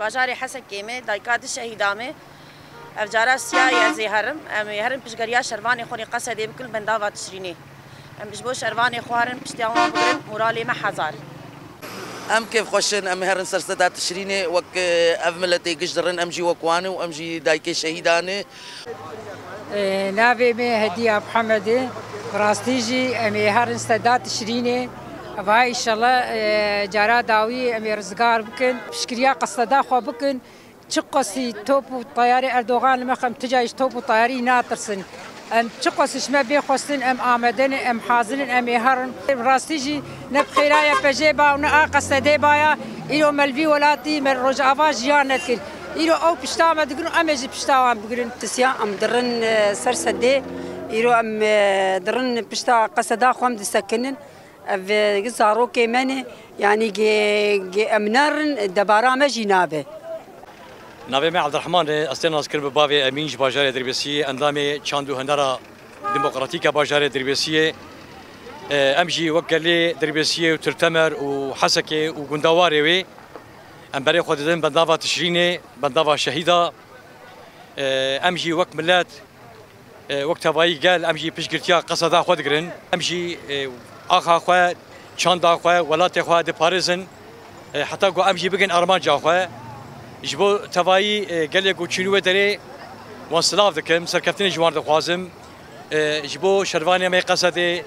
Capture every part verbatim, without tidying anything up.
Bajarê Hesekê me, dayika du şehîda me. Ev cara siya ye ez ê herim. Em ê herin piştgiriya şervanê xwe rê Qesedê bikin li bendava Tişrînê. Em ji bo şervanê xwe herin piştiya wan bigirin, moralê me hezar. Em kêfxweş in, em ê herin ser seda Tişrînê, wek, e, ev miletê giş dirin, em jî wek wan in û em jî dayikê şehîdan in. E, navê me Hediya Mihemed e. Bi rastî jî em ê herin seda Tişrînê. Eva înşallah, e, cara dawî em ê rizgar bikin. Piştgiriya qeseda xwe bikin. Çiqasî top û teyarê Erdogan li me xem, tu carî ji top û teyarî natirsin. Em çiqasî ji me bê xwestin, em amade ne, em hazir in, em ê herin. Bi rastî jî ne bi xêra Y P G ba û ne a Qesedê ba ya. Îro me li vî welatî, me li Rojava jiyan nekir. Îro ew pişta me digirin û em ê jî pişta wan bigirin. Tisiya em dirin, e, ser sedê. Îro em, e, dirin pişta qeseda xwe em disekinin. Ev, e, zarokê me ne, yanî ge-, ge-, em nerin, debara me jî nabe. Navê me Evdirehman e, ez tên naskirin bi bavê Emîn ji bajarê Dirbêsiyê, endamê Çand û Hunera Demokratîk a bajarê Dirbêsiyê. E, em jî wek gelê Dirbêsiyê û Til Temer û Hesekê û gundawarê wê, em berê xwe didin bendava Tişrînê, bendava şehîda. E, em jî wek milet, e, wek tevayî gel, em jî piştgirtiya qeseda xwe digirin. Em jî, e, axa xwe, çanda xwe, welatê xwe diparêzin. E, heta ku em jî bikin armanca xwe. Ji bo tevayî, e, gelê ku çûn wê derê wan silav dikim, serkeftinê ji wan dixwazim. E, ji bo şervanê me yê Qesedê,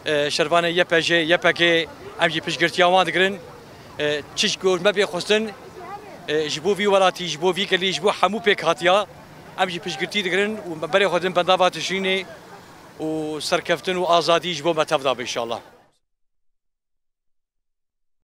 e, şervanê Y P G, Y P G, em jî piştgirtiya wan digirin. E, çi ji ku me bê xwestin, e, ji bo vî welatî, ji bo vî gelî, ji bo hemû pêkhatiya, em jî piştgirtî digirin û berê xwe din bendava Tişrînê û serkeftin û azadî ji bo me tev dabe înşallah.